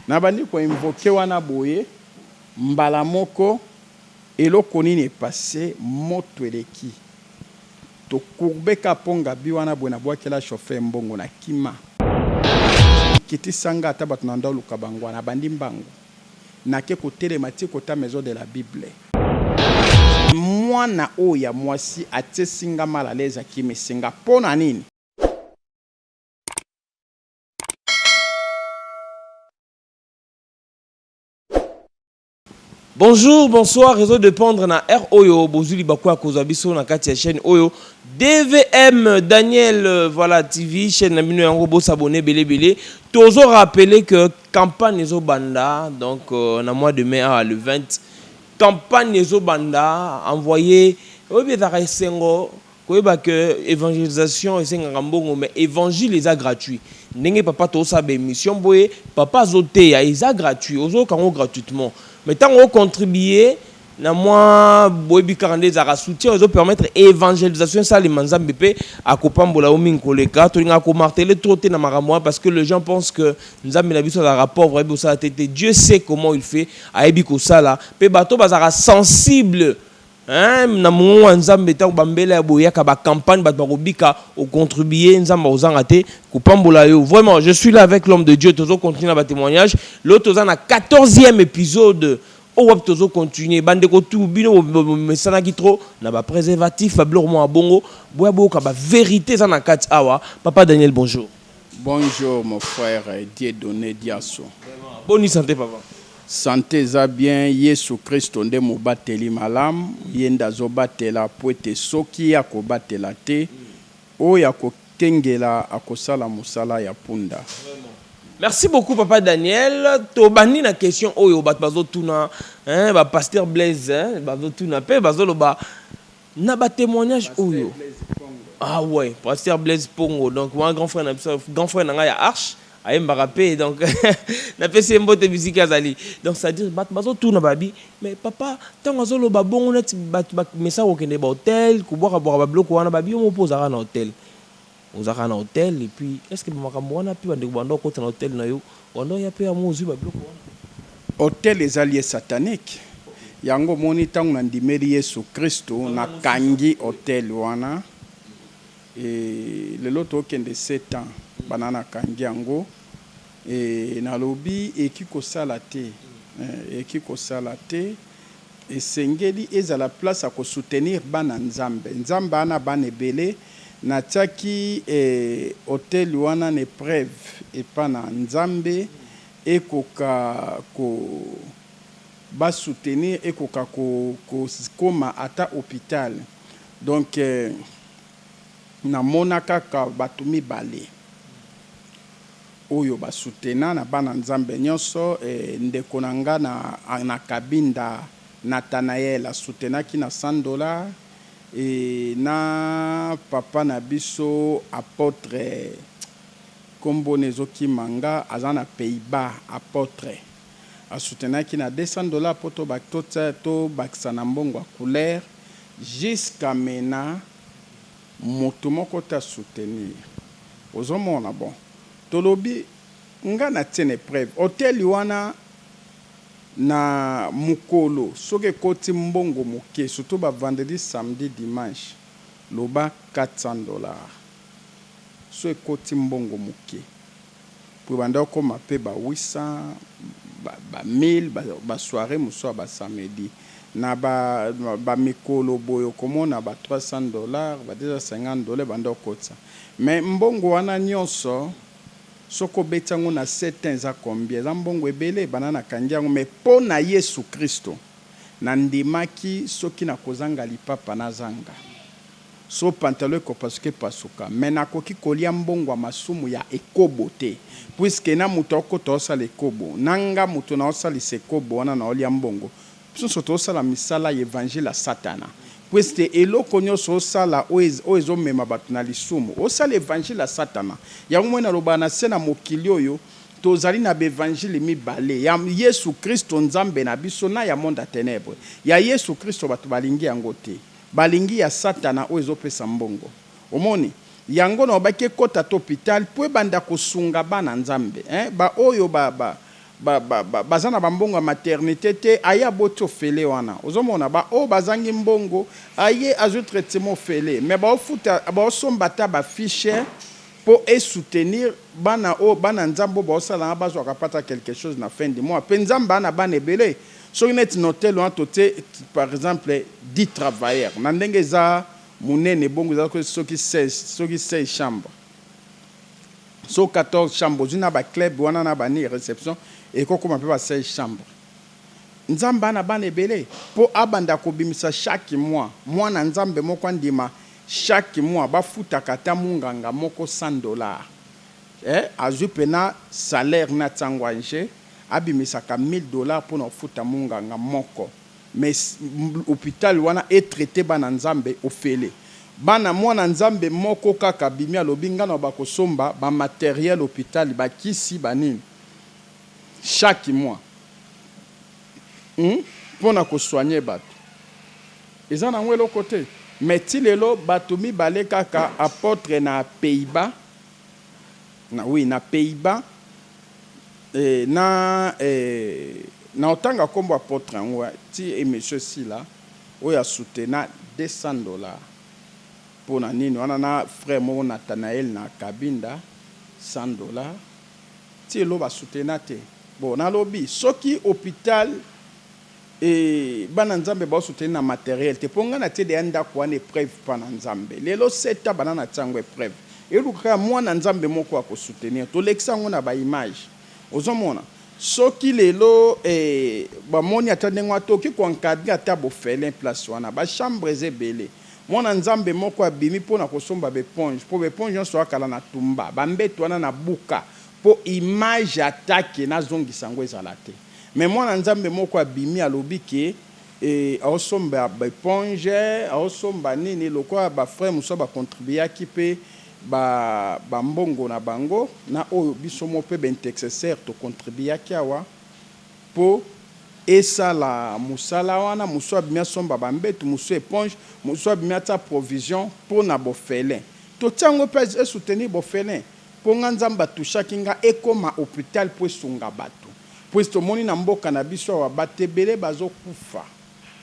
Nabandi ko invoquer wana boye mbala moko eloko nini e passer moto eleki to courber ka po ngabi wana boye na bwakela chauffeur mbongo na kima. Kitisa nga ata batu na nda oluka bango wana bandi mbangu nake kotelema ti kota maison de la bible. Mwana oyo ya mwasi atiesi nga mal à l'aise akimisi nga pona nini? Bonjour, bonsoir, réseau de pendre na R oyo bozuli libaku ya kozwa biso na kati ya chaîne oyo DVM Daniel euh, voilà TV chaîne na bino yango bo s'abonner belé belé. Tozo rappeler que campagne ezo banda donc euh, na mois de mai ah, le 20 campagne ezo banda envoyer oyebi ezalaka esengo Koyeba que evangelisation esengaka mbongo mais evangile eza gratuit ndenge papa tozosala ba emission boye papa azoteya eza gratuit ozoyoka yango gratuitement mais tango o contribuer na mwa boyebi kaka nde ezalaka soutien ezo permettre evangelisation esalema nzambe pe akopambola yo mingi koleka tolingaka ko marteler trop te na makambo wana parce que les gens pensent que nzambe na biso azalaka pauvre ayebi kosala te te Dieu sait comment il fait ayebi kosala pe bato bazalaka sensible Hein na mongongo ya nzambe tango ba mbela ya boye eyaka ba campagne bato bakobika o contribuer nzambe akozanga te kopambola yo vraiment je suis là avec l'homme de Dieu tozo continuer na ba témoignages lelo toza na 14e épisode oyo wapi tozo continuer bandeko tout bino bomesanaki trop na ba préservatif ba biloko mwa bongo boya boyoka ba vérité eza na kati awa papa Daniel bonjour. Bonjour mon frère Dieudonne Diaso. Boni santé papa. Sante eza bien yesu christo nde mobateli malamu ye nde azobatela po ete soki ye akobatela te oyo akokengela akosala mosala ya punda. Merci beaucoup papa Daniel tobandi na question oyo batu bazo tuna hein ba pasteur Blaise hein bazo tuna pe bazo loba na ba temoignage oyo ah ouais pasteur Blaise Pongo donc wana grand frère na biso grand frère na ngai ya Arche Ayembaka pe donc napesi ye mbote bisika azali donc c'est à dire batu bazo tuna babi mais papa tango azo loba bongo neti batu ba mesana kokende ba hotel kobwaka bwaka ba biloko wana babi yo moko pe ozalaka na hotel ozalaka na hotel et puis est ce que ba makambo wana pe ba ndeko ba banda kokota na hotel na yo obanda oya pe yango ozui ba biloko wana. Hotel eza lieu satanique yango omoni tango na ndimeli yesu christu na kangi hotel wana Et lelo tokende 7 ans banda na kangi yango et nalobi eki kosala te eki kosala te esengeli ezala place ya ko soutenir bana nzambe nzambe aa na bana ebele natiaki hotel wana na epreuve epa na nzambe ekoka ko ba soutenir ekoka ko koma ata hopital donc Na mona kaka batu mibale oyo ba soutena na bana nzambe nionso ndeko na nga na kabinda Nathanael a soutenaki na 100 dollars et na papa na biso apotre kombo ne ezo kima nga aza na pays bas apotre a soutenaki na 200 dollars po to bakisa na mbongo ya couleur jusqu'à maintenant Mutu moko te a soutenir ozo mona bon tolobi nga na tie na epreuve hotel wana na mukolo soki ekoti mbongo muke surtout ba vendredi samedi dimanche loba 400 dollars soki ekoti mbongo muke Po ebanda okoma pe ba 800 ba 1000 ba soiree mosusu ya ba samedi na ba mikolo boye okomona ba 300 dollars ba 250 dollars ebanda okotisa mais mbongo wana nionso soki obeti yango na 7 ans eza combien eza mbongo ebele banda nakangi yango mais po na yesu christo nandimaki soki nakozanga lipapa nazanga So pantalon ekopasuka epasuka mais nakoki kolia mbongo ya masumu ya ekobo te puisque na mutu akota osala ekobo na nga mutu naosalisa ekobo wana naolia mbongo biso nionso tozosala misala ya evangile ya satana puisque eloko nionso osala oyo ezomema batu na lisumu osala evangile ya satana yango moi nalobaka na se na mokili oyo tozali na ba evangile mibale ya yesu christo nzambe na biso na ya monde ya tenebre ya yesu christo batu balingi yango te Balingi ya satana oyo ezo pesa mbongo omoni yango nalobaki ekota ata hopital po ebanda kosunga bana nzambe eh ba oyo ba ba, ba, ba, baza na bambongo ya maternité te, aye aboti ofele wana. Ozomona baoyo bazangi mbongo, aye azwi traitement ofele, mais baofuta, baosomba ata bafiche mpo esoutenir bana oyo, bana Nzambe oyo baosalanga, bazwaka pata quelque chose na fin du mois. Mpe Nzambe ana bana ebele. Soki neti na hotel wana totie par exemple 10 travailleurs, na ndenge eza monene bongo, eza soki 16, soki 16 chambre, so 14 chambre, ozwi na baclub wana na bani réception, ekokoma mpe ba 16 chambre. Nzambe ana bana ebele mpo abanda kobimisa chaque mois. Mwana Nzambe moko andima chaque mois bafutaka ata munganga moko 100 $, azwi mpena salaire na ntango anje, abimisaka 1000 $ mpona kofuta munganga moko. Mais hôpital wana etraite bana Nzambe ofele. Bana mwana Nzambe moko kaka abimi, alobi: "Ngai na bakosomba bamatériel hôpital, bakisi, banini chaque mois, Mpona kosoigne bato." Eza nango eloko te. Mais ti lelo bato mibale kaka, apôtre na Pays-Bas, na, oui, na Pays-Bas, na otanga nkombo apôtre yango ti émission esila, oyo asutena 200 $ mpo na nini wana, na frère moko Nathanael na Kabinda 100 $. Ti elo basutena te. Bon, nalobi soki hôpital bana Nzambe baosoutenir na matériel te, mpo ngai na tie deya ndako wana épreuve mpa na Nzambe. Lelo seta bana na tia yango épreuve, eluka kaka mwana Nzambe moko akosoutenir. Tolekisa yango na baimage. Ozomona soki lelo bamoni ata ndenge wana, tokoki koencadre ata bofele place wana, bachambre eza ebele. Mwana Nzambe moko abimi mpona kosomba baéponge, mpo baéponge nyonso akala na tumba, bambeto wana na buka, mpo image atake nazongisa yango ezala te. Mais mwana Nzambe moko abimi, alobi ke aosomba baéponge, aosomba nini, lokola bafrère mosusu bacontribuaki mpe bambongo na bango, na oyo biso mo mpe baintercesseur tocontribuaki awa mpo esala mosala wana. Mosusu abimi asomba bambeto, mosusu éponge, mosusu abimi atia provision mpo na bofelin. Totia yango mpe esoutenir bofelin, mpo nga Nzambe atushaki nga ekóma hôpital mpo esunga bato. Puis tomoni na mboka na biso awa bato ebele bazokufa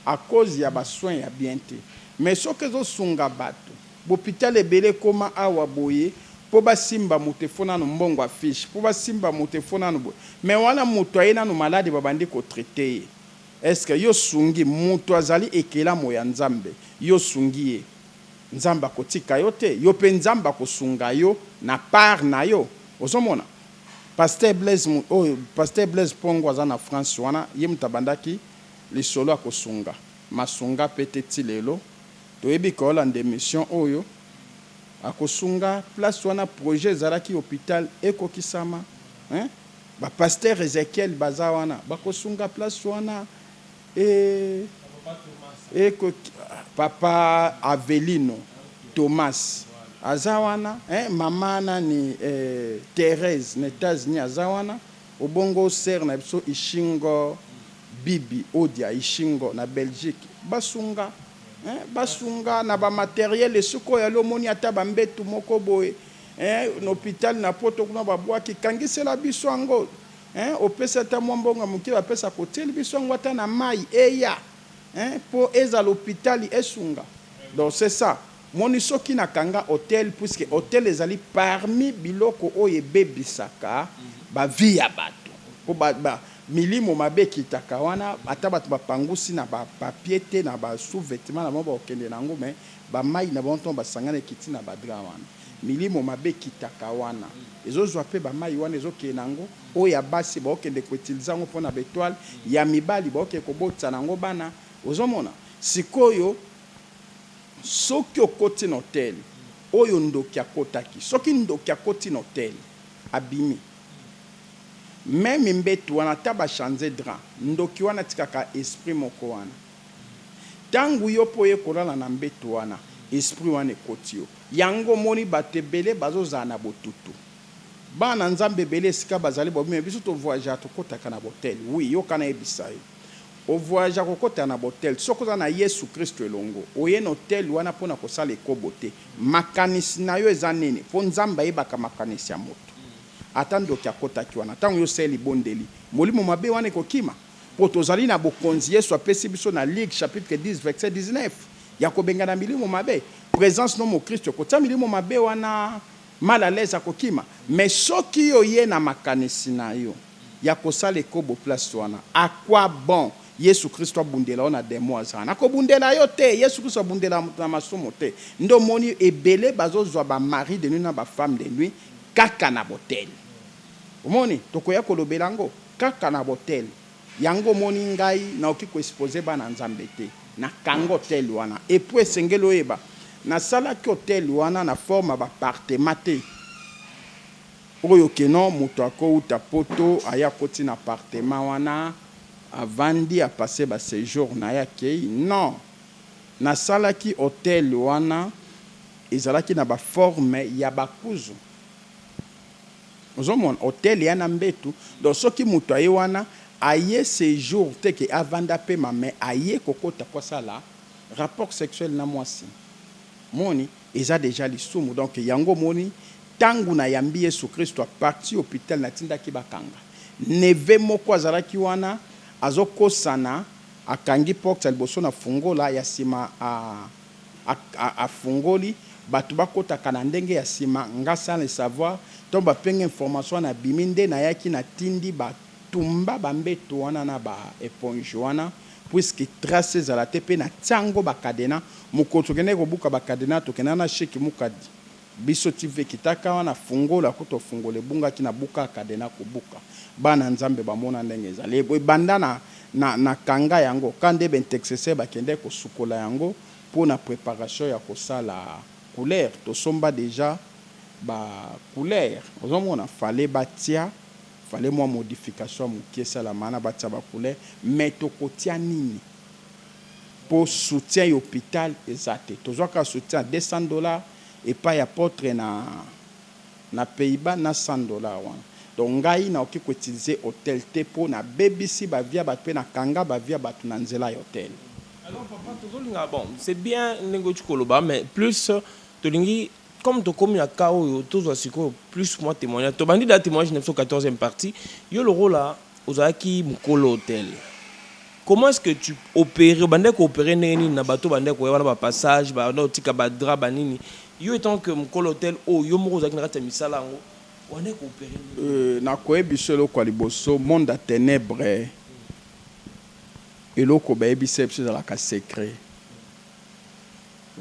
à cause ya basoin ya bien te. Mais soki ezosunga bato, bohôpital ebele ekóma awa boye, mpo basimba moto efo nano mbongo affiche, mpo basimba moto efo nano boye. Mais wana moto aye nano malade, babandi kotraite ye. Est-ce yo sungi moto azali ekelamo ya Nzambe? Yo sungi ye, Nzambe akotika yo te. Yo mpe Nzambe akosunga yo na part na yo. Ozomona pasteur Blaise, oyo pasteur Blaise Pongo aza na France wana, ye moto abandaki lisolo akosunga masunga mpe te. Ti lelo toyebi koolanda émission oyo, akosunga place wana. Projet ezalaki hôpital ekokisama, hein? Bapasteur Ezekiel baza wana, bakosunga place wana. Papa Avelino Thomas aza wana, hein? Mama nani, Thérèse na États-Unis aza wana. Obongo sere na biso Ishingo, Bibi Odia Ishingo na Belgique, basunga, hein? Basunga na bamatériel. Esika oyo ali omoni ata bambetu moko boye, hein? Na hôpital na Poto kuna babwaki, kangisela biso yango, hein? Opesi ata mwa mbongo moke, bapesa, kotieli biso yango ata na mai eya, hein? Mpo ezala hôpital esunga. Donc c'est ça. Moni soki nakanga hotel, puisque hotel ezali parmi biloko oyo ebebisaka bavie ya bato, mpo ba, milimo mabe ekitaka wana. Ata bato bapangusi na bapapier te, na basous-vêtement na bango, bakokende na yango, mais bamai na bango ntongo basangana, ekiti na badrap wana, milimo mabe ekitaka wana, ezozwa mpe bamai wana, ezokende na yango. Oyo ya basi baokende koutiliser yango mpona baétoile, ya mibali baokende kobotisa na yango bana. Ozomona sikoyo soki okoti na hotel oyo ndoki akotaki, soki ndoki akoti na hotel, abimi même mbetu wana, ata bachange drap, ndoki wana atikaka esprit moko wana. Ntango yo mpo oye kolala na mbetu wana, esprit wana ekoti yo. Yango omoni bato ebele bazozala na botutu. Bana Nzambe ebele esika bazali babimi. Biso tovoyage, tokɔtaka na botel. Oui, yoka, nayebisa yo, ovoyage, kokɔta na botel, soki oza na Yesu Kristo elongo, oye na hotel wana mpona kosala ekobo te. Makanisi na yo eza nini? Mpo Nzambe ayebaka makanisi ya moto. Ata ndoki akotaki wana, ntango yo osali libondeli, molimo mabe wana ekokima. Mpo tozali na bokonzi Yesu apesi biso na Luc chapitre 10 verset 19 ya kobengana milimo mabe. Presence no mokristo ekotia milimo mabe wana mal à l'aise, akokima. Mais soki yo ye na makanisi na yo ya kosala ekobo place wana, à quoi bon Yesu Kristo abundela yo na demo aza wana? Akobundela yo te. Yesu Kristo abundela moto na masumu te. Nde omoni ebele bazozwa bamari de nuit na bafemme de nuit kaka na bahôtel. Omoni, tokoya kolobela yango kaka na bahôtel yango. Omoni, ngai nakoki koexposer bana Nzambe te. Nakanga hôtel wana. Et puis esengeli oyeba, nasalaki hôtel wana na forme ya baappartement te oyo keno moto akouta Poto aya akoti na appartement wana, avandi, apasser baséjour na ye, akei. Non, nasalaki hôtel wana ezalaki na baforme ya bakuzu. Ozomona, hôtel ya na mbetu. Donc soki moto aye wana, aye séjour te ke avanda pema, mais aye kokota po asala rapport sexuel na mwasi. Moni, eza déjà lisumu. Donc yango omoni, ntango nayambi Yesu Kristo, aparti hôpital natindaki bakanga neveu moko azalaki wana, azokosana, akangi porte ya liboso na fungola ya nsima, afungoli, bato bakotaka na ndenge ya nsima. Nga sans le savoir, ntango bapenge information wana abimi, nde nayaki natindi batumba bambeto wana na baéponge wana, puisque trace ezala te. Mpe natia yango bacadenas. Mokolo tokendaki kobuka bacadenas, tokendaka na Sheki Mukadi, biso TV ekitaka wana, fungola kuta ofungola ebungaki na buka cadenas. Kobuka, bana Nzambe bamona ndenge ezali ebanda na kanga yango ka nde baintercesseur bakende kosukola yango mpo na préparation ya kosala couleur. Tosomba déjà bacouleur. Ozomona, fallait batia, fallait mwa modification ya moke esalama na batia bacouleur. Mais tokotia nini? Mpo soutien ya hôpital eza te. Tozwaka soutien ya 200 $ epai ya apôtre na Pays-Bas na 100 $ wana. Donc ngai nakoki koutiliser hôtel te mpo nabebisi bavie ya bato mpe nakanga bavie ya bato na nzela ya hôtel. Alors papa, tozolinga, bon, c'est bien ndenge oti koloba, mais plus tolingi, comme tokomi na cas oyo, tozwa sikoyo plus mwa témoignage. Tobandi da témoignage na biso 14e partie. Yo lokola ozalaki mokolo hôtel, comment est-ce que tu opérais? Obandaki koopérer ndenge nini na bato bandaki koya wana, bapassage, banda kotika badrap, banini? Yo étant que mokolo hôtel oyo, yo moko ozalaki na kati ya misala yango, obandaki koopérer ndenge? Nakoyebi biso eloko ya liboso, monde ya ténèbre, eloko bayebisa biso ezalaka secret.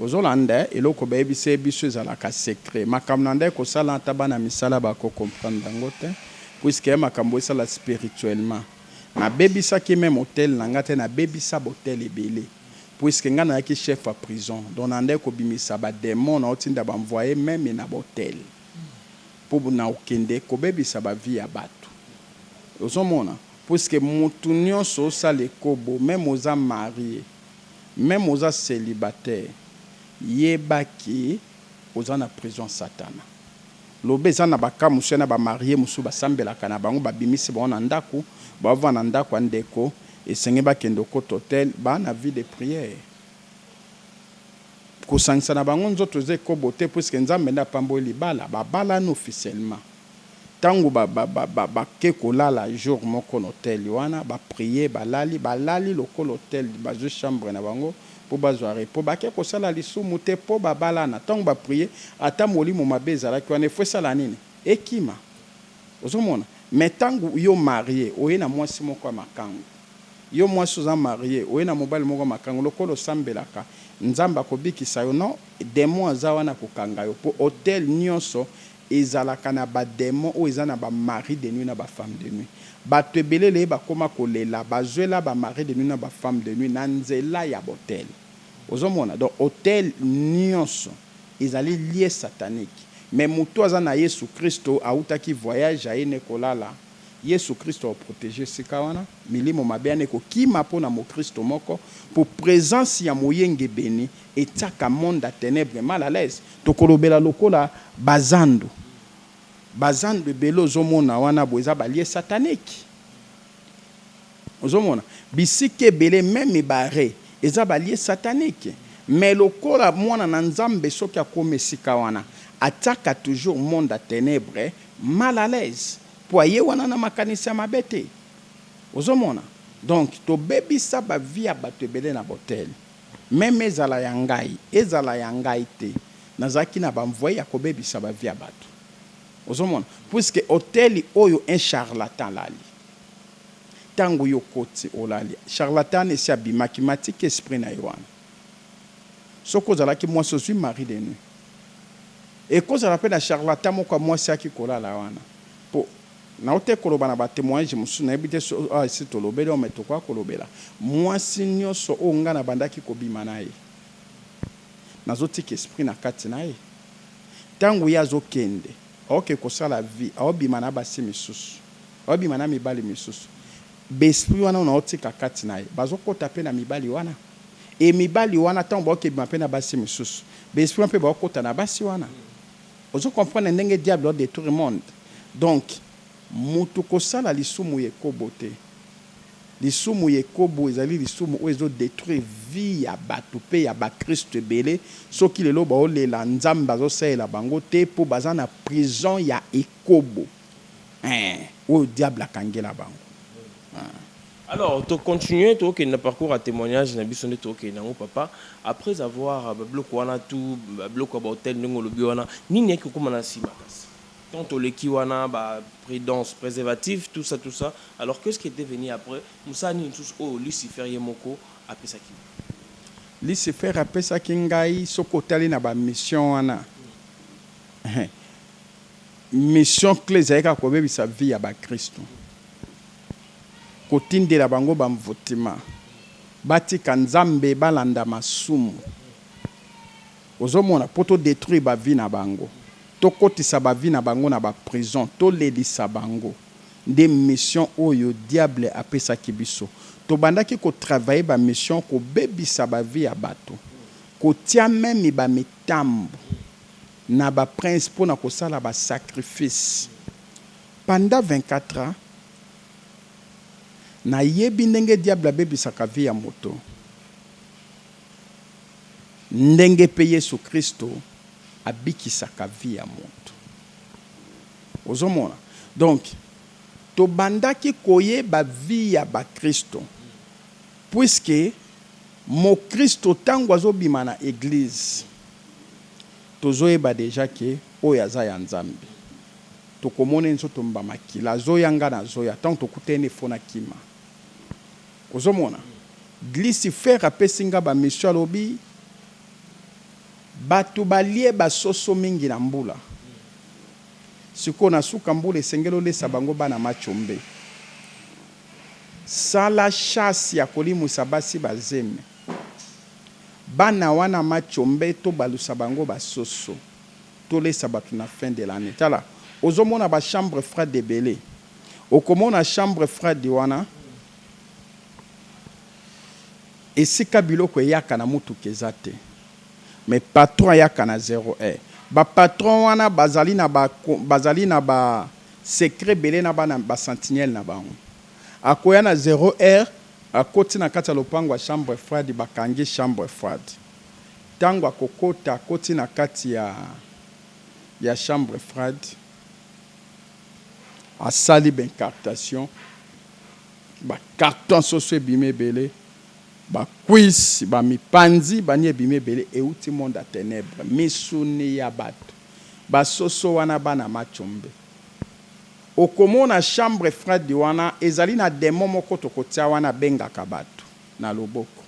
Ozolanda, eloko bayebisa biso ezalaka secret. Makambo na nde kosala, ata bana misala bakocomprendre yango te, puisque makambo esala spirituellement. Nabebisaki même hôtel na nga te, nabebisa bahôtel ebele, puisque nga nayaki chef ya prison. Donc na nde kobimisa badémon, naotinda baenvoye même na bahôtel mpo na okende kobebisa bavie ya bato. Ozomona, puisque motu nyonso osala ekobo, même oza marié, même oza célibataire, yebaki oza na prison satana. Loba eza na baka mosusu na bamariés mosusu basambelaka na bango, babimisi bango na ndako, bavanda na ndako ya ndeko, esenge bakende okota hôtel, baa na vie de prière. Kosangisa na bango nzoto eza ekobo te, puisque Nzambe nde apamboli libala, babalani officiellement. Ntango bake ba, ba, ba, ba kolala jour moko na hôtel wana, baprier, balali, balali lokola hôtel, bazwi chambre na bango mpo bazwa repos. Bake kosala lisumu te mpo babalana. Ntango baprier, ata molimo mabe ezalaki wana, efo esala nini? Ekima. Ozomona, mais ntango yo marié oye na mwasi moko ya makangu, yo mwasi oza marié oye na mobali moko ya makangu, lokola osambelaka Nzambe akobikisa yo, non, démon aza wana kokanga yo. Mpo hôtel nyonso ezalaka na badémon oyo eza na bamari de nuit na bafemme de nuit. Bato ebele leye bakóma kolela, bazwela bamari de nuit na bafemme de nuit na nzela ya bahôtel. Ozomona, donc hôtel nyonso ezali lieu satanique. Mais moto aza na Yesu Kristo, autaki voyage, aye ne kolala, Yesu Kristo aprotéger esika wana, milimo mabe wana ekokima. Mpo na mokristo moko, mpo présence ya moyengebeni etiaka monde ya ténèbre mal à l'aise. Tokolobela lokola bazandu, bazandu ebele ozomona wana boye eza balieu satanique. Ozomona bisika ebele, même bare, eza balieu satanique. Mais lokola mwana na Nzambe soki akomi esika wana, atiaka toujours monde ya tenebre mal à l'aise po aye wana na makanisi ya mabe te. Ozo mona? Donc tobebisa ba vie ya batu ebele na b'hotel. Meme ezala ya ngai, ezala ya ngai te, nazalaki na ba envoye ya kobebisa ba vie ya batu. Ozo mona? Puisque hotel oyo un charlatan alali. Tango yo okoti olali, charlatan wana esi abimaki mais atiki esprit na ye wana. Soki ozalaki mwasi ozui mari de nuit. Ekozala pe na charlatan moko ya mwasi ayaki kolala wana. Po nawutaki koloba na ba temoignage mosusu nayebi te soki awa esi tolobeli yango mais tokoya kolobela. Mwasi nionso oyo nga nabandaki kobima na ye, nazotika esprit na kati na ye. Tango ye azokende, aoke kosala vie, aobima na basi misusu, aobima na mibali misusu. Ba esprit wana oyo naotika kati na ye, bazokota pe na mibali wana. Et mibali wana tango baoke bima pe na basi misusu, ba esprit wana pe baokota na basi wana. Ozo comprendre ndenge diable ao detruire monde? Donc mutu kosala lisumu ya ekobo te. Lisumu ya ekobo ezali lisumu oyo ezo detruire vie ya batu pe ya ba christu ebele, soki lelo baolela Nzambe azosalela bango te po baza na prison ya ekobo eeh oyo diable akangela bango eeh. Alors to continuer tokende na parcours ya temoignage na biso nde tokende yango papa après avoir ba biloko wana tout ba biloko ya ba hotel ndenge olobi wana nini eyaki kokoma na sima kasi tant toleki wana ba prudence preservatif tout ça tout ça alors qu'est ce qui etait venu après mosala nini lisusu oyo Lucifer ye moko apesaki yo? Lucifer apesaki ngai soki otali na ba mission wana mission cle ezalaki kaka kobebisa vie ya ba christu. Kotindela bango ba mvutima batika nzambe balanda masumu ozo mona po to detruire ba vie na bango tokotisa ba vie na bango na ba prison tolelisa bango nde mission oyo diable apesaki biso tobandaki ko travailler ba mission kobebisa ba vie ya batu kotia meme ba mitambu na ba prince pona kosala ba sacrifice pendant 24 ans Nayebi ndenge diable abebisaka vie ya moto, ndenge pe Yesu Christo abikisaka vie ya moto. Ozo mona? Donc tobandaki koyeba vie ya ba Christo puisque mochristo tango azobima na eglise tozoyeba dejà que oyo aza ya Nzambe. Tokomona ye nzoto mba makila azoya nga nazoya tango tokutani faut nakima ozomona glicifer apesi nga ba mission alobi batu balie ba soso mingi na mbula sikoyo na suka mbula esengeli olesa bango bana matshombe sala chasse ya kolimwisa basi ba zemi bana wana matshombe tobalusa bango ba soso. Tolesa batu na fin de l'annee tala ozo mona ba chambre froide ebele okomona chambre froide wana esika biloko eyaka na mutuka eza te mais patron ayaka na zero heure ba patron wana bazali na ba bazali na ba secret ebele na bana ba sentinelle na bango akoya na zero heure akoti na kati ya lopango ya chambre froide bakangi chambre froide Tango akokota akoti na kati ya ya chambre frade asali ba incartation ba carton soso ebimi ebele ba cuisse ba mipanzi ba nini ebimi ebele ewuti monde ya tenebre misuni ya batu ba soso wana bana matshombe okomona chambre frade wana ezali na demon moko tokotia wana abengaka batu na loboko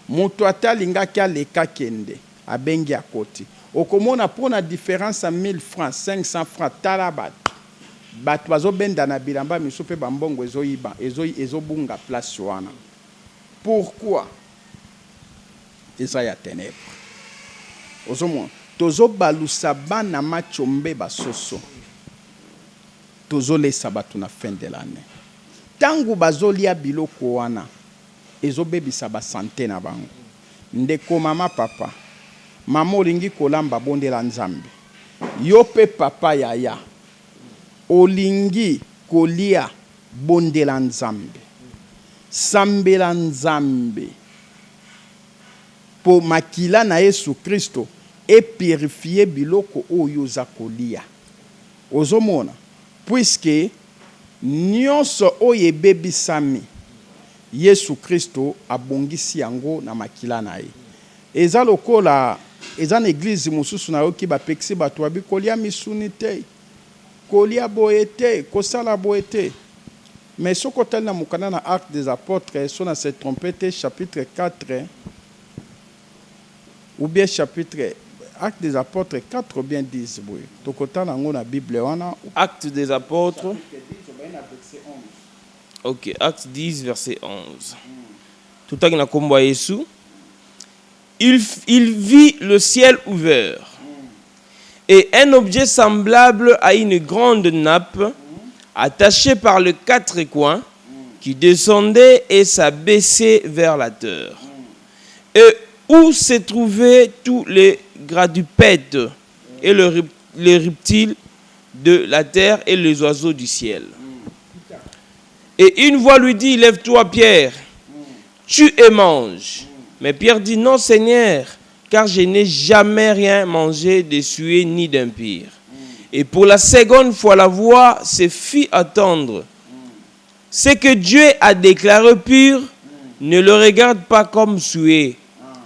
Mutu ata alingaki aleka akende, abengi akoti. Okomona po na difference ya 1000 francs, 500 francs, tala batu. Batu bazo bendana bilamba misusu pe ba mbongo ezo yiba, ezo ezo bunga place wana. Pourquoi? Eza ya tenèbres. Ozo mona? Tozo balusa bana matshombe ba soso. Tozo lesa batu na fin de l'annee. Tangu bazo lia biloko wana, ezo bebisa ba sante na bango ndeko mama papa mama olingi kolamba bondela nzambe yo pe papa yaya olingi kolia bondela nzambe sambela nzambe. Po makila na Yesu Kristo e purifier biloko oyo oza kolia. Ozo mona? Puisque nionso oyo ebebisami, Yesu Kristo abongisi yango na makila na ye. Eza lokola eza na eglise mosusu nayoki bapekisi batu babi kolia misuni te, kolia boye te, kosala boye te. Mais soki otali na mokanda na Actes des Apotres, soki na se tromper te, chapitre 4 ou bien chapitre Actes des Apotres 4 ou bien 10 boye, tokotala yango na Bible wana. Actes des Apotres. Chapitre 10, obandi na verset 11. Ok, Actes 10 verset 11. Totangi na kombo ya Yesu. Il, il vit le ciel ouvert et un objet semblable à une grande nappe attachée par les quatre coins qui descendait et s'abaissait vers la terre et où se trouvaient tous les quadrupèdes et les reptiles de la terre et les oiseaux du ciel. Et une voix lui dit, lève-toi Pierre, tue et mange. Mais Pierre dit, non Seigneur, car je n'ai jamais rien mangé de souillé ni d'impur. Et pour la seconde fois, la voix se fit attendre. Ce que Dieu a déclaré pur, ne le regarde pas comme souillé.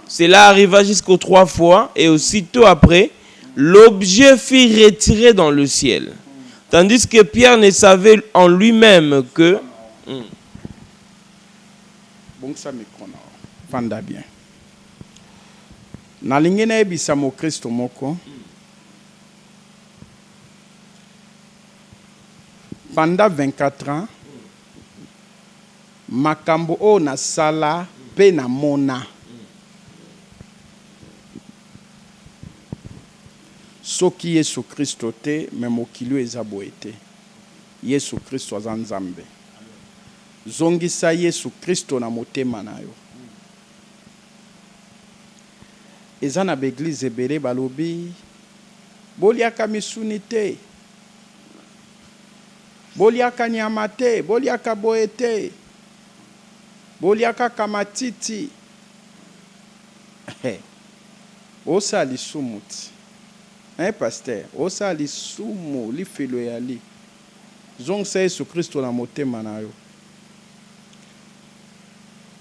Cela arriva jusqu'aux trois fois, et aussitôt après, l'objet fut retiré dans le ciel. Tandis que Pierre ne savait en lui-même que... Bongisa micro na yo. Fanda bien. Nalingi nayebisa mokristo moko, pendant 24 ans, makambo oyo nasala mpe namona, soki Yesu Kristo te, mais mokili oyo eza boye te. Yesu Kristo aza Nzambe. Zongisa Yesu Kristo na motema na yo. Eza na ba eglise ebele balobi boliaka misuni te, boliaka nyama te, boliaka boye te, bolia kaka matiti. Osala lisumu ti hein pasteur, osala lisumu lifelo eyali. Zongisa Yesu Kristo na motema na yo.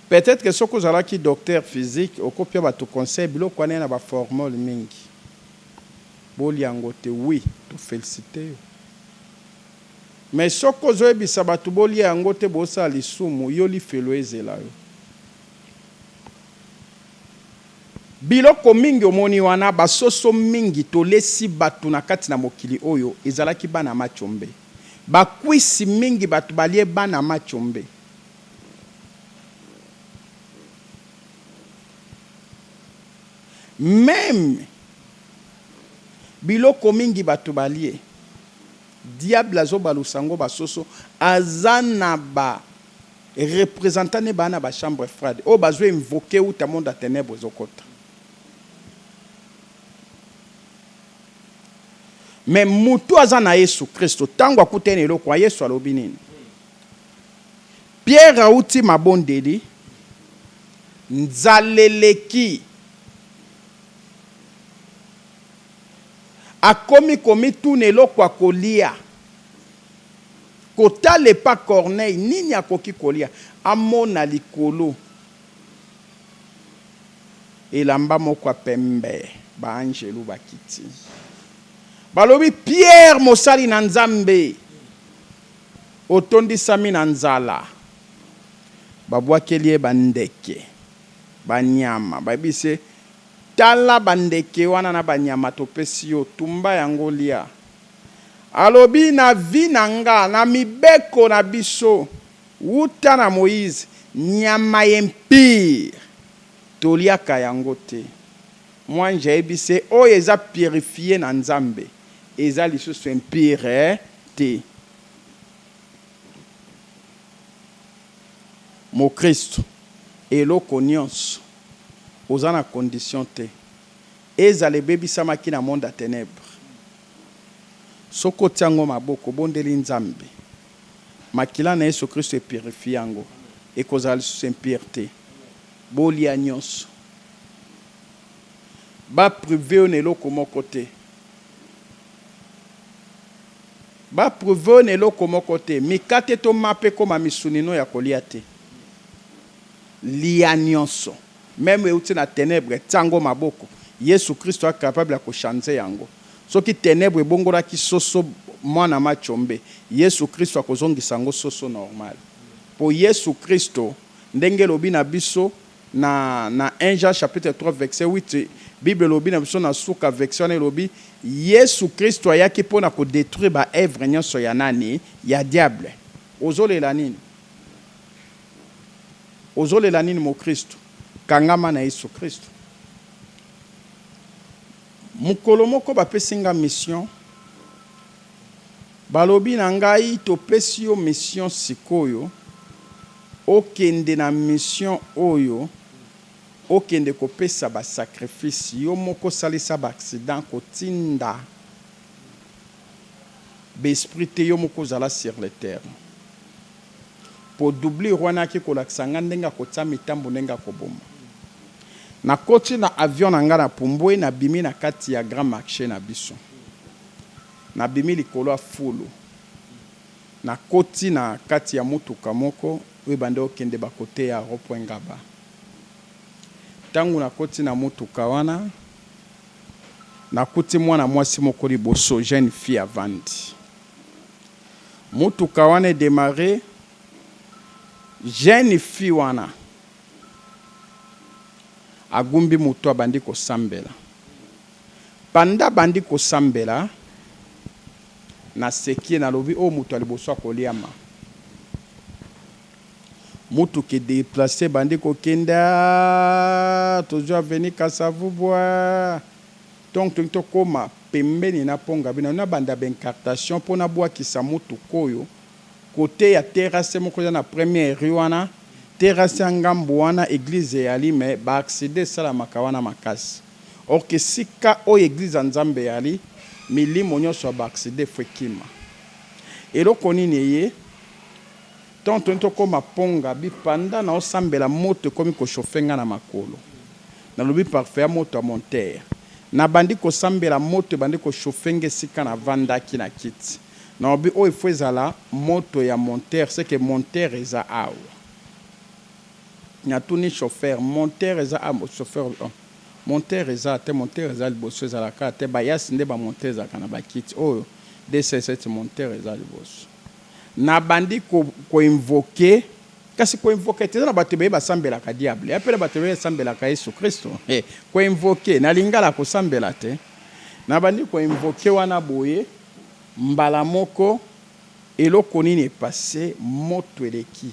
Peut-etre que soki ozalaki docteur physique okopia batu conseil biloko wana na ba formol mingi bolia yango te oui to felicite yo mais soki ozoyebisa batu bolia yango te bosala lisumu yo lifelo ezela yo. Biloko mingi omoni wana ba soso mingi tolesi batu na kati na mokili oyo ezalaki bana matshombe ba kwisi mingi batu balie bana matshombe. Meme biloko mingi batu balie diable azo balusa ngo ba soso aza na ba representant ne baa na ba chambre froide oyo bazo invoquer uta monde ya tenèbres ezo kota mais mutu aza na Yesu Christo tangu akutani na eloko wana Yesu alobi nini? Pierre awuti mabondeli nzala eleki akomi komituna eloko akolia. Kotala epa Corneille nini akoki kolia amona likolo elamba moko ya pembe ba angelu bakiti balobi Pierre mosali na Nzambe otondisami na nzala babwakeli ye ba ndeke ba nyama bayebisi ye tala ba ndeke wana na ba nyama topesi yo tumba yango lia Alobi, Na vie na nga, na mibeko na biso wuta na Moïse, nyama impure toliaka yango te. Mwanje ayebisi ye, Oyo eza purifier na Nzambe, eza lisusu impure te. Mokristo, eloko nionso, oza na condition te, ezala ebebisamaki na monde ya tenèbres. Soki otie yango maboko, obondeli Nzambe, makila na Yesu Kristo e purifier yango, ekozala lisusu impure te. Bolia nionso. Ba prive yo na eloko moko te. Ba prive yo na eloko moko te. Mikate to mapa ekoma misuni no ya kolia te. Lia nionso. Meme euti na tenebre, tia yango maboko. Yesu Christo a capable ya ko changer yango. Soki tenebre ebongolaki soso mwana matshombe, Yesu Christo akozongisa yango soso normal. Po Yesu Christo, ndenge elobi na biso na na 1 Jean chapitre 3 verset 8, Bible elobi na biso na suka verset wana elobi, Yesu Christo ayaki pona ko detruire ba oeuvres nionso ya nani? Ya diable. Ozolela nini? Ozolela nini mokristo? Kangama na Yesu Kristo. Mokolo moko bapesi nga mission, balobi na ngai topesi yo mission sikoyo okende na mission oyo okende kopesa ba sacrifice yo moko salisa ba accident kotinda ba esprit te yo moko zala sur le terrain. Po doublure wana ayaki kolakisa nga ndenge akotia mitambo ndenge akoboma. Nakoti na avion na nga na pumbwe nabimi na kati ya grand marche na biso. Nabimi likolo ya fulu. Nakoti na kati ya mutuka moko oyo ebandaki kokende ba cote ya rond point Ngaba. Tango nakoti na mutuka wana, nakuti mwana mwasi moko liboso, jeune fille avandi. Mutuka wana e demarrer, jeune fille wana agumbi mutu abandi kosambela. Banda abandi kosambela, naseki ye nalobi oyo mutu ya liboso akoliama. Mutuka e deplacer ebandi kokende aah tozui avenue Kasa-Vubu aah. Donc tolingi tokoma pembeni na pont Gaby na banda ba incartation po na buakisa mutuka oyo cote ya terrasse moko eza na première rue wana terrasse ya ngambu wana eglise eyali mais ba accident esalamaka wana makasi or que esika oyo eglise ya Nzambe eyali milimo nionso ya ba accident faut ekima eloko nini eye tango tolingi tokoma pont Gaby pendant nao sambela moto ekomi ko chauffer nga na makolo Nalobi parfait ya moto ya monter. Nabandi kosambela moto ebandi ko chauffer nga esika navandaki na kiti. Nalobi oyo il faut ezala moto ya monter ce que monter eza awa. Natuni chauffeur monter eza awa chauffeur alobi oh monter eza te monter eza liboso ezalaka te ba yasi nde ba monter ezalaka na ba kiti oyo 207 monter eza liboso. Nabandi ko invoquer Kasi ko invoquer te eza na batu ebele basambelaka diable ya pe na batu ebele basambelaka yesu christo he ko invoquer na lingala kosambela te na bandi ko invoquer wana boye mbala moko eloko nini e passe moto eleki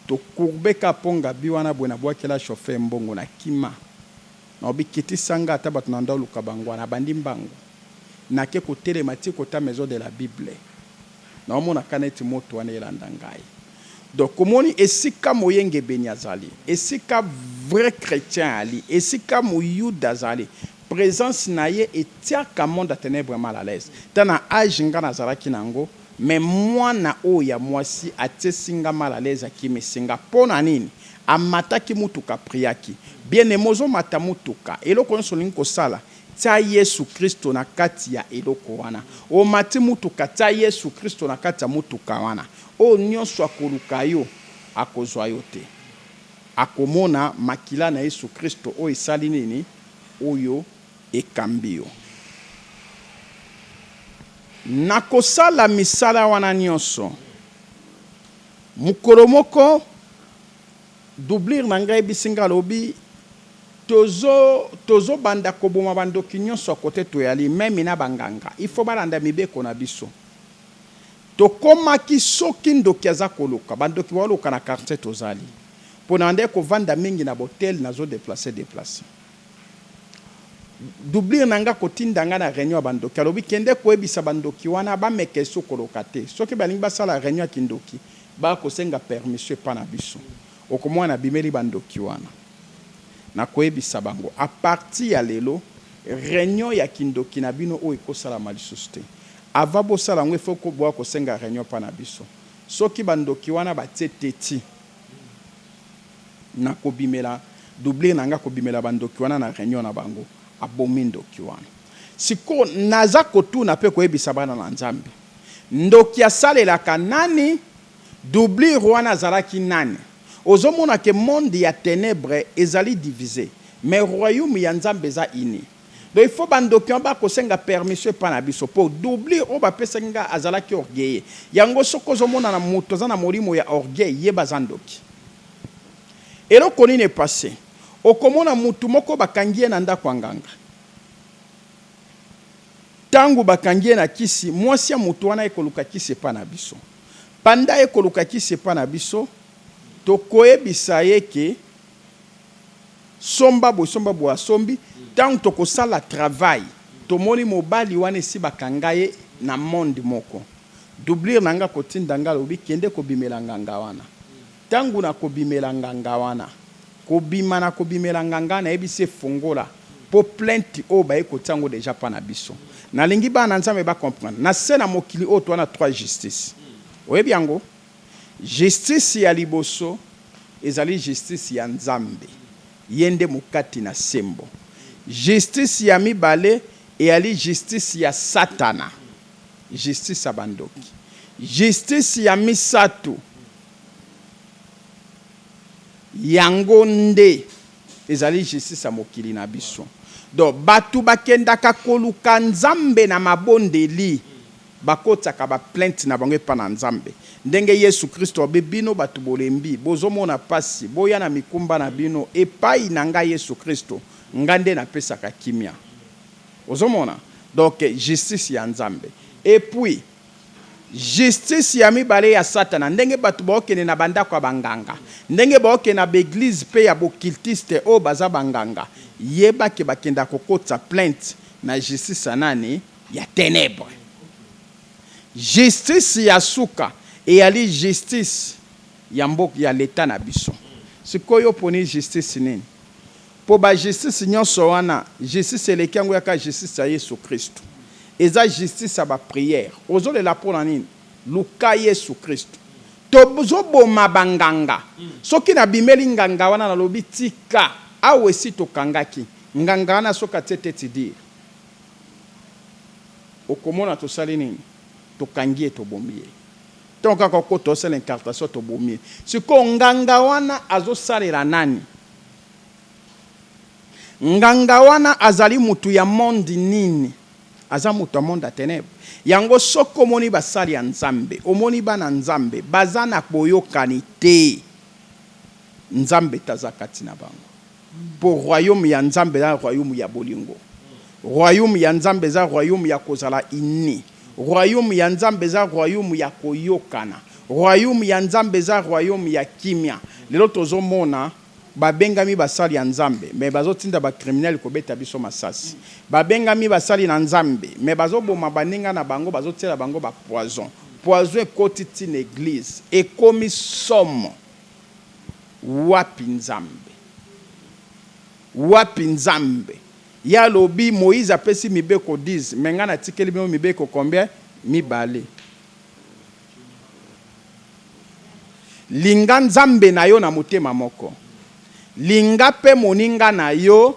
to courbe ka po ngabi wana boye na buakela chauffeur mbongo na kima na lobi kitisa nga ata batu na nda oluka bango wana bandi mbangu nake kotelema ti kota maison de la bible Naomona kaka neti moto wana elanda ngai. Donc omoni esika moyengebeni azali, esika vrai chretien ali, esika moyuda azali, presence na ye etiaka monde ya tenèbres mal à l'aise. Ta na age nga nazalaki na yango, mais mwana oyo ya mwasi atiesi nga mal à l'aise, akimisi nga. Pona nini? Amataki mutuka a priaki. Bien aime ozomata mutuka, eloko nionso olingi kosala, Tia Yesu Kristo na kati ya eloko wana. Omati motuka, tia Yesu Kristo na kati ya motuka wana. Oyo nyonso akoluka yo, akozwa yo te. Akomona Makila na Yesu Kristo oyo esali nini? Oyo ekambi yo. Nakosala misala wana nyonso. Mokolo moko, Doublure na ngai ayebisi ngai alobi tozo tozo banda koboma ba ndoki nionso ya cote toyali meme na ba nganga il faut balanda mibeko na biso tokomaki soki ndoki aza koloka ba ndoki baoloka na quartier tozali pona nde kovanda mingi na b'hotel nazo deplace deplace doublure na ngai akotinda ngai na reunion ya ba ndoki alobi kende koyebisa ba ndoki wana bameka esu koloka te soki balingi basala reunion ya kindoki Ba kosenga permission epa na biso. Okomona na bimeli ba ndoki wana. Na koyebisa bango a partir ya lelo reunion ya kindoki na bino oyo eko salama lisusu te. Avant bosala yango il faut ko boya kosenga reunion epa na biso. Soki ba ndoki wana ba tie teti na kobimela Doublure na nga kobimela ba ndoki wana na reunion na bango. Abomi ndoki wana. Sikoyo naza kotuna pe koyebisa bana na Nzambe. Ndoki asalelaka nani? Doublure wana azalaki nani? Ozo mona ke monde ya tenèbres ezali divise mais royaume ya Nzambe eza uni. Donc il faut ba ndoki wana ba kosenga permission epa na biso po doublure oyo ba pesaki nga azalaki orgueilleux. Yango soki ozo mona na mutu aza na molimo ya orgueil yeba aza ndoki. Eloko nini e passe? Okomona mutu moko bakangi ye na ndako ya nganga. Tangu bakangi ye na kisi, mwasi ya mutu wana aye koluka kisi epa na biso. Panda aye koluka kisi epa na biso, tokoyebisa ye ke somba boye, somba boye, asombi. Tangu tokosala travail, tomoni mobali wana esi bakanga ye na monde moko. Doublure na nga akotinda nga, alobi kende kobimela nganga wana. Tangu nakobimela nganga wana, kobima nakobimela nganga, nayebisi ye fongola po plainte oyo baye kotia yango dejà pa na biso. Nalingi bana na Nzambe ba comprendre. Na se na mokili oyo toa na trois justice. Oyebi yango? Justice ya liboso ezali justice ya Nzambe. Ye nde mokati na sembo. Justice ya mibale eyali justice ya satana. Justice ya ba ndoki. Justice ya misatu yango nde ezali justice ya mokili na biso. Donc batu bakendaka koluka Nzambe na mabondeli, bakotaka ba plainte na bango epa na Nzambe. Ndenge Yesu Kristo alobi, bino batu bolembi, bozomona pasi, boya na mikumba na bino epayi na ngai Yesu Kristo, ngai nde napesaka kimia. Ozomona? Donc justice ya Nzambe. Et puis justice ya mibale ya satana, ndenge batu baokende na ba ndako ya ba nganga, ndenge baokende na ba eglise pe ya b'occultiste oyo baza ba nganga, yeba ke bakendaka kokotisa plainte na justice ya nani? Ya tenèbres. Justice ya suka eyali justice ya mboka, ya l'etat na biso. Sikoyo yo oponi justice nini? Po ba justice nionso wana, justice eleki yango yaka justice ya Yesu Christu. Eza justice ya ba prière. Ozo lela pona nini? Luka Yesu Christu. Tozo boma ba nganga. Soki na bimeli nganga wana na lobi tika, awa esi tokangaki nganga wana soki atie tete dure. Okomona tosali nini? Tokangi ye tobomi ye. Tango kaka okota osala incartation tobomi ye. Sikoyo nganga wana azo salela nani? Nganga wana azali mutu ya monde nini? Aza mutu ya monde ya tenèbres. Yango soki omoni basali ya Nzambe, omoni bana Nzambe baza na boyokani te, Nzambe te aza kati na bango. Po royaume ya Nzambe eza royaume ya bolingo. Royaume ya Nzambe eza royaume ya kozala uni. Royaume ya Nzambe eza royaume ya koyokana. Royaume ya Nzambe eza royaume ya kimia. Lelo tozo mona Ba bengami basali ya Nzambe mais bazo tinda ba criminels ko beta biso masasi. Ba bengami basali na Nzambe mais bazo boma baninga na bango bazo tiela bango ba poison. Poison ekoti ti na eglise. Ekomi somo. Wapi Nzambe? Wapi Nzambe? Ye alobi Moïse apesi mibeko 10 mais nga natikeli bino mibeko combien? Mibale. Linga Nzambe na yo na motema moko. Linga mpe moninga na yo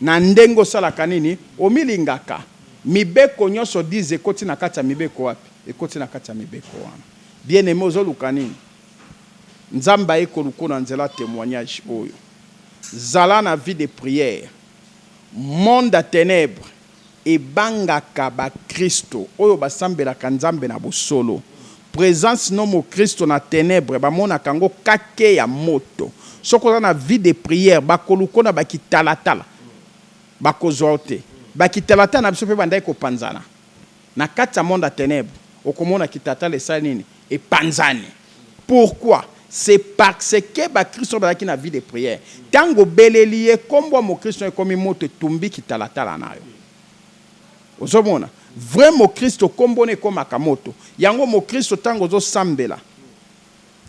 na ndenge osalaka nini? Omilingaka. Mibeko nyonso 10 ekoti na kati ya mibeko wapi? Ekoti na kati ya mibeko wana. Bien aime ozoluka nini? Nzambe aye koluka yo na nzela ya temoignage oyo. Zala na vie de prière. Monde ya tenèbres Ebangaka ba kristo oyo basambelaka Nzambe na bosolo. Presence no mokristo na tenebre bamonaka yango kake ya moto. Soki oza na vie de prière bakoluko na ba kitalatala bakozua yo te. Ba kitalatala na biso pe ebandaki kopanzana na kati ya monde ya tenebre okomona kitalatala esali nini? Epanzani. Pourquoi? C'est parce que ba kristo bazalaki na vie de prière. Tango obeleli ye kombo ya mokristo ekomi moto etumbi kitalatala na yo. Ozo mona? Vrai mokristo kombo na ekomaka moto. Yango mokristo tango ozo sambela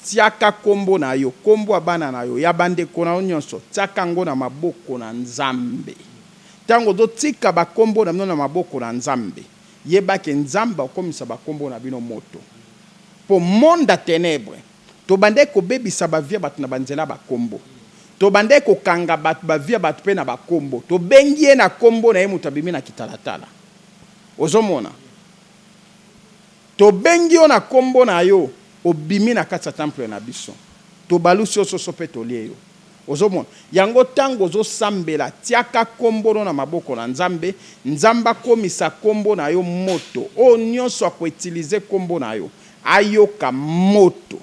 tiaka kombo na yo, kombo ya bana na yo, ya ba ndeko na yo nionso tiaka yango na maboko na Nzambe. Tango ozo tika ba kombo na bino na maboko na Nzambe, yeba ke Nzambe akokomisa ba kombo na bino moto. Po monde ya tenèbres tobandaki kobebisa ba vie ya batu na ba nzela ya ba kombo. Tobandaki kokanga bato, bavie ya bato mpe na bakombo. Tobengi ye na kombo na ye, moto abimi na kitalatala. Ozomona, tobengi yo na kombo na yo, obimi na kati ya temple na biso, tobalusi yo soso mpe tolie yo. Ozomona yango? Ntango ozosambela, tiaka kombo no na maboko na Nzambe. Nzambe akomisa kombo na yo moto. Oyo nyonso akoutiliser kombo na yo ayoka moto.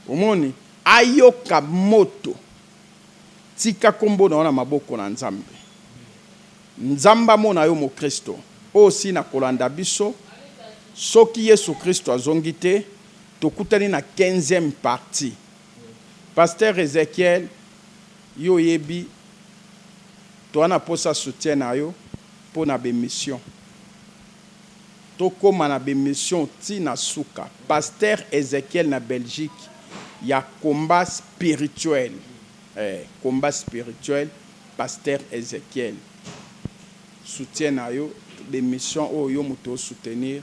Omoni, ayoka moto. Tika kombo na yo na maboko na Nzambe. Nzambe amona yo. Mokristo oyo osi na kolanda biso, soki Yesu Kristo azongi te, tokutani na 15e partie. Pasteur Ezekiel, yo oyebi, toza na mposa soutien na yo mpo na baémission. Tokóma na baémission ntina suka. Pasteur Ezekiel na Belgique ya combat spirituel, combat spirituel. Pasteur Ezekiel, soutien na yo, baémission oyo yo moto osoutenir,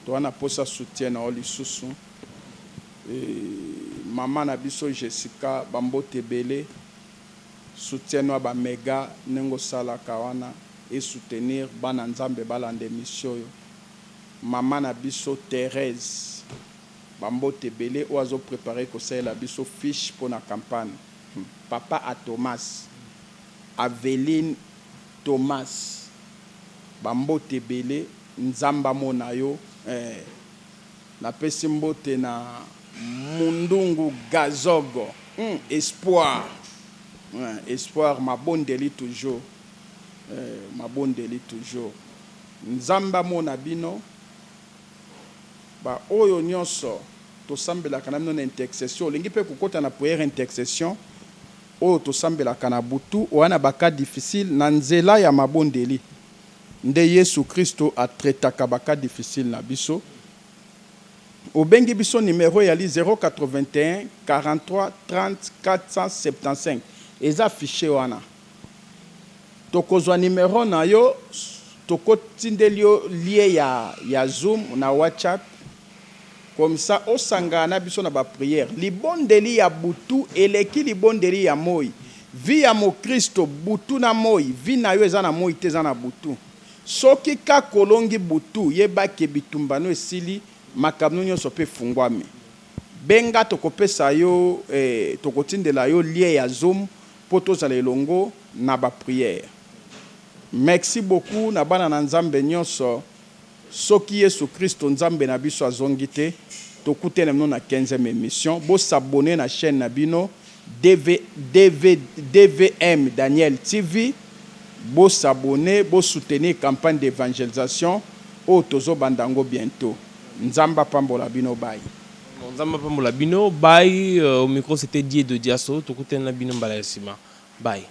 toza na mposa soutien na yo lisusu. Mama na biso Jessica, bambote ebele. Soutien no ya bamega ndenge osalaka wana, esoutenir bana Nzambe balanda émission oyo. Mama na biso Thérèse, bambote ebele, oyo azoprépare kosalela biso fiche mpo na campagne. Papa a Thomas, Aveline Thomas, bambote ebele. Nzambe amona yo. Napesi mbote na Mundungu Gazogo, espoir, espoir. Mabondeli toujours, mabondeli toujours. Nzambe amona bino baoyo nyonso tosambelaka na bino na intercession. Olingi mpe kokɔta na prière intercession oyo tosambelaka na butu, oya na bacas difficile, na nzela ya mabondeli nde Yesu Kristo atraitaka bacas difficile na biso. Obengi biso, numero eyali 081 43 30 475, eza affiché wana. Tokozwa numero na yo, tokotindeli yo lien ya Zoom na WhatsApp, comme ça osangana na biso na baprière. Libondeli ya butu eleki libondeli ya moi. Vie ya mokristo, butu na moi. Vie na yo eza na moi te, eza na butu. Soki kaka olongi butu, yebaki bitumbano esili, makambo nyonso mpe efungwami. Benga, tokopesa yo, tokotindela yo lien ya Zoom mpo tozala elongo na baprière. Merci beaucoup na bana na Nzambe nyonso. Soki Yesu Kristo Nzambe na biso azongi te, tokutana bino na 15e émission. Bos'abonner na chaîne na bino DV, DV, DVM Daniel TV. Bos'abonner, bosoutenir campagne d'évangélisation oyo tozobanda yango bientôt. Nzambe apambola bino. Bai. Nzambe apambola bino. Bai. Au micro, c'était Die de Diaso. Tokutana na bino mbala ya nsima. Bai.